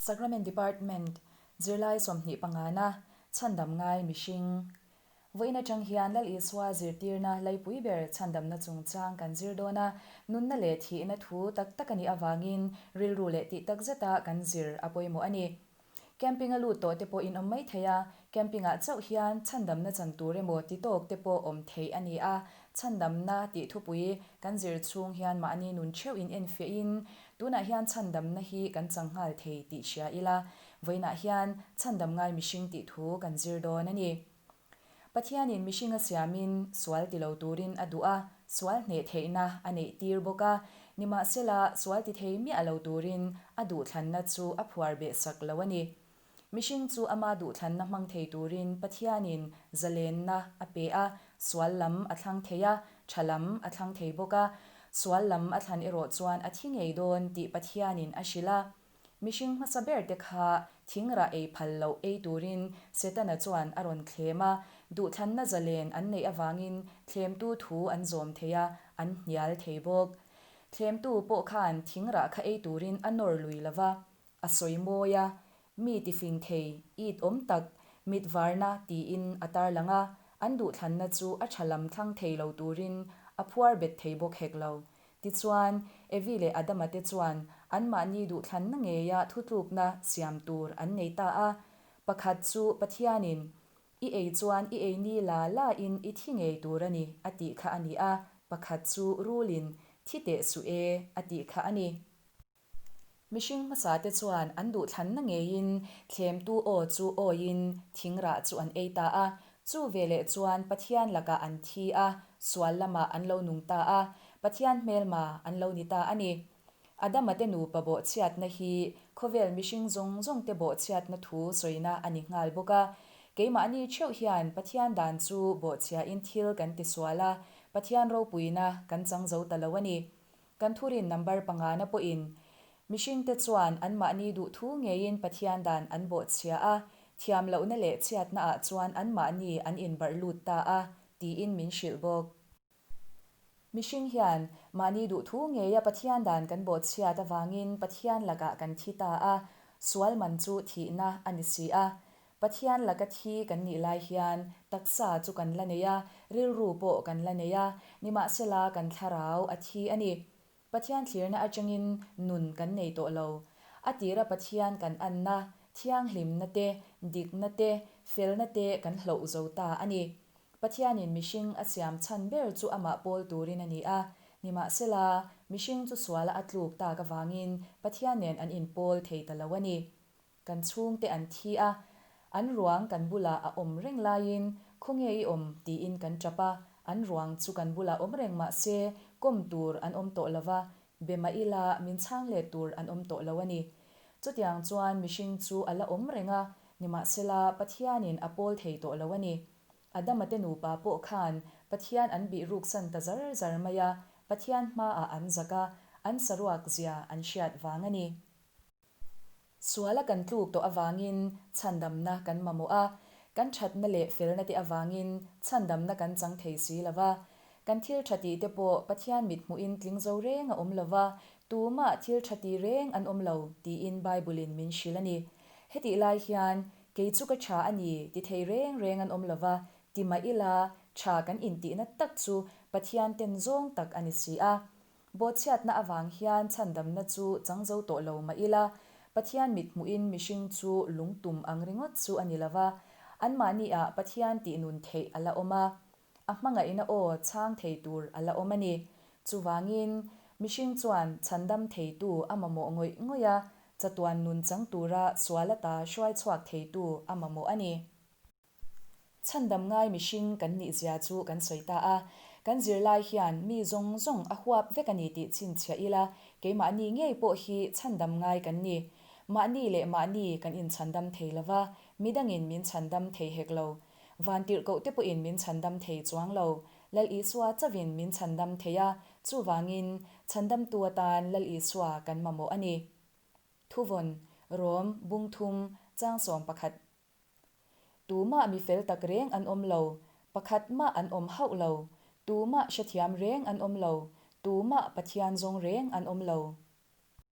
Sacrament Department, Zirlai 20 pangana, Chhandam ngai mihring. Vawiin atang hian Lal Isua zirtirna laipui ber chhandamna chungchang kan zir dawn a, nunna leh thihna thu tak tak a nih avangin rilru leh tih tak zeta kan zir a pawimawh a ni. Camping a lut tawh te pawh in awm mai thei a, camping ah chauh hian chhandamna chan tur emaw ti tawk te pawh awm theih a ni a, chhandamna tih thupui kan zir chhung hian mahni nun theuh in enfiah in tunah hian chhandamna hi kan chang nghal thei tih hria ila, vawiinah hian chhandam ngai mihring tih thu kan zir dawn a ni. Pathianin mihring a siamin sual ti lo turin a duh a, sual hneh theihna a neih tir bawk a. Nimahsela, sual ti thei miah lo turin a duhthlanna chu a phuar beh sak lo a ni. Mihring chu ama duhthlanna hmang thei turin Pathianin zalenna a pe a, sual lam a thlang thei a, tha lam a thlang thei bawk a. Sual lam a thlan erawh chuan a thi ngei dawn tih Pathianin a hrilh a. Mihring hmasa ber te kha thingrah ei phal loh ei turin Setana chuan a rawn thlem a, duhthlanna zalen an neih avangin thlemtu thu an zawm thei a, an hnial thei bawk. Thlemtu pawh khan thingrah kha ei turin a nawr lui lo va, a sawi mawi a, mi tifing thei, it awm tak, mit varna tiin a tarlang a, an duhthlanna chu a tha lam thlang thei lo turin a phuar bet thei bawk hek lo. Tichuan, Evi leh Adama te chuan anmahni duhthlanna ngeia thutlukna siam tur an nei ta a. Pakhat chu Pathianin, I ei chuan i ei ni la la in i thi ngei tur a ni, a tih kha a ni a, pakhat chu rulin, Thi teh suh e, a tih kha a ni. Mihring hmasa te chuan an duhthlanna ngeiin thlemtu aw chu awiin thingrah chu an ei ta a. Chu veleh chuan Pathian lakah an thi a, sual lamah an lo nung ta a, Pathian hmelma an lo ni ta a ni. Adama te nupa bawhchhiatna hi khawvel mihring zawng zawng te bawhchhiatna thu sawina a ni nghal bawk a. Keimahni theuh hian Pathian dan chu bawhchhiain thil kan tisual a, Pathian ropuina kan chang zo ta lo a ni. Kan thurin number pangana pawhin mihringte chuan anmahni duhthu ngeiin Pathian dan an bawhchhia a, thiam lohna leh chhiatnaah chuan anmahni an inbarh lut ta a, tiin min hrilh bawk. Mihring hian mahni duhthu ngeia Pathian dan kan bawhchhiat avangin Pathian lakah kan thi ta a, sual man chu thihna a ni si a. Pathian laka thi kan nih lai hian taksa chu kan la nei a, rilru pawh kan la nei a, nimahsela kan thlarau a thi a ni. Pathian thlirna atangin nun kan nei tawh lo. A tira Pathian kan anna, thianghlimna te, dikna te, felna te kan hloh zo ta a ni. Pathianin mihring a siam chhan ber chu amah pawl turin a ni a, nimahsela mihring chu suala a tluk tak avangin Pathian nen an inpawl thei ta lo a ni. Kan chhungte an thi a, an ruang kan bulah a awm reng laiin khawnge i awm tiin kan tap a, an ruang chu kan bulah awm reng mah se kawm tur an awm tawh lo va, be mah ila min chhang let tur an awm tawh lo a ni. Chutiang chuan mihring chu a la awm reng a, nimahsela Pathianin a pawl thei tawh lo a ni. Adama te nupa pawh khan Pathian an bih ruksan ta zar zar mai a, Pathian hmaah an zak a, an saruak zia an hriat vang a ni. Suala kan tluk tawh avangin chhandamna kan mamawh a, kan thatna leh felna te avangin chhandamna kan chang thei si lo va. Kan thil tha tih te pawh Pathian mithmuhin tling zo reng a awm lo va, tumah thil tha ti reng an awm lo tiin Bible-in min hrilh a ni. Hetih lai hian, Kei chu ka tha a ni ti thei reng reng an awm lo va, ti mah ila, tha kan intihna tak chu Pathian ten zawng tak a ni si a. Bawhchhiatna avang hian chhandamna chu chang zo tawh lo mah ila, Pathian mit hmuhin mihring chu lungtum ang ringawt chu a ni lo va, anmahniah Pathian tih nun theih a la awm a, a hmangaihna aw chhang thei tur a la awm a ni. Chuvangin, mihring chuan chhandam theitu a mamawh ngawih ngawih a, chatuan nun chang tura sual ata hruai chhuak theitu a mamawh a ni. Chhandam ngai mihring kan nih zia chu kan sawi ta a, kan zirlai hian mi zawng zawng a huap vek a ni tih chhinchhiah ila, keimahni ngei pawh hi chhandam ngai kan ni. Mahni leh mahni kan inchhandam thei lo va, midangin min chhandam thei hek lo. Vantirhkoh te pawhin min chhandam thei chuang lo. Lal Isua chauhin min chhandam thei a, chuvangin chhandamtu atan Lal Isua kan mamawh a ni. Thuvawn, Rom, Bungthum, Chang 11. Tumah mi fel tak reng an awm lo, pakhat mah an awm hauh lo, tumah hrethiam reng an awm lo, tumah Pathian zawng reng an awm lo.